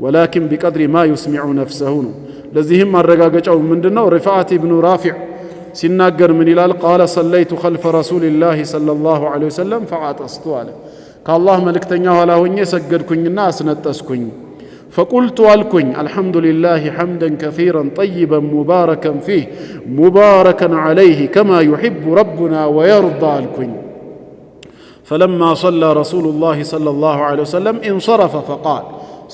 ولكن بقدر ما يسمع نفسه ነው። ለዚህም ማረጋገጫው ምንድን ነው? ሪፍዓት ብኑ ራፊዕ ሲናገር ምን ይላል? قال صليت خلف رسول الله صلى الله عليه وسلم فعطست አለ። ከአላህ መልእክተኛ ኋላ ሆኜ ሰገድኩኝና አስነጠስኩኝ። فقلت አልኩኝ الحمد لله حمدا كثيرا طيبا مباركا فيه مباركا عليه كما يحب ربنا ويرضى አልኩኝ። فلما صلى رسول الله صلى الله عليه وسلم انصرف فقال፣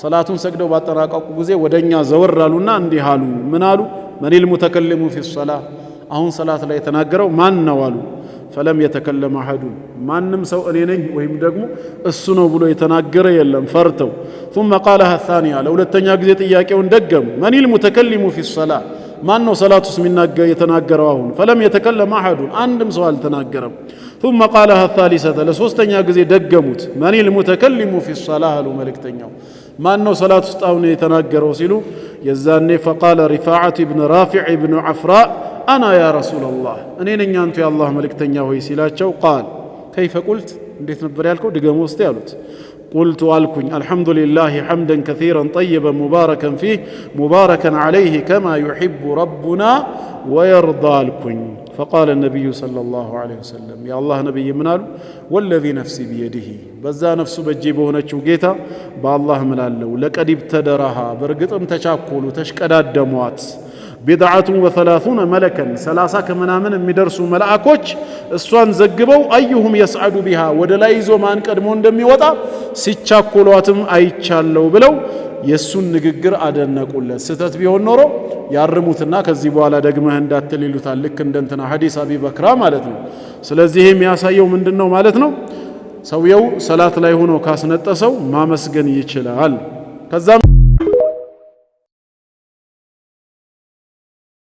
ሰላቱን ሰግደው ባጠናቀቁ ጊዜ ወደ እኛ ዘወር አሉና እንዲህ አሉ። ምን አሉ? من المتكلم في الصلاة፣ አሁን ሰላት ላይ የተናገረው ማን ነው አሉ። فلم يتكلم أحد፣ ማንም ሰው እኔ ነኝ ወይም ደግሞ እሱ ነው ብሎ የተናገረ የለም ፈርተው። ثم قالها الثانية፣ ለሁለተኛ ጊዜ ጥያቄውን ደገሙ። من المتكلم في الصلاة፣ ማን ነው ሰላት ውስጥ የተናገረው አሁን? فلم يتكلم أحد፣ አንድም ሰው አልተናገረም። ثم قالها الثالثة፣ ለሶስተኛ ጊዜ ደገሙት። من المتكلم في الصلاة አሉ መልእክተኛው፣ ማን ነው ሰላት ውስጥ አሁን የተናገረው ሲሉ የዛኔ فقال رفاعة بن رافع بن عفراء أنا يا رسول الله፣ እኔ ነኝ አንቱ የአላህ መልእክተኛ ሆይ ሲላቸው قال كيف قلت፣ እንዴት ነበር ያልከው? ድገመው እስቲ አሉት። قلت አልኩኝ الحمد لله حمدا كثيرا طيبا مباركا فيه مباركا عليه كما يحب ربنا ويرضى አልኩኝ። فقال النبي صلى الله عليه وسلم፣ የአላህ ነቢይ ምን አሉ? والذي نفسي بيده፣ በዛ ነፍሱ በእጄ በሆነችው ጌታ በአላህ እምላለሁ፣ لقد ابتدرها፣ በእርግጥም ተቻኮሉ ተሽቀዳደሟት بضعة وثلاثون ملكا፣ 30 ከምናምን የሚደርሱ መልአኮች እሷን ዘግበው أيهم يصعد بها፣ ወደ ላይ ይዞ ማን ቀድሞ እንደሚወጣ ሲቻኮሏትም አይቻለው ብለው የእሱን ንግግር አደነቁለት። ስህተት ቢሆን ኖሮ ያርሙትና ከዚህ በኋላ ደግመህ እንዳትል ይሉታል። ልክ እንደ እንትና ሐዲስ አቢ በክራ ማለት ነው። ስለዚህ የሚያሳየው ምንድን ነው ማለት ነው? ሰውየው ሰላት ላይ ሆኖ ካስነጠሰው ማመስገን ይችላል። ከዛም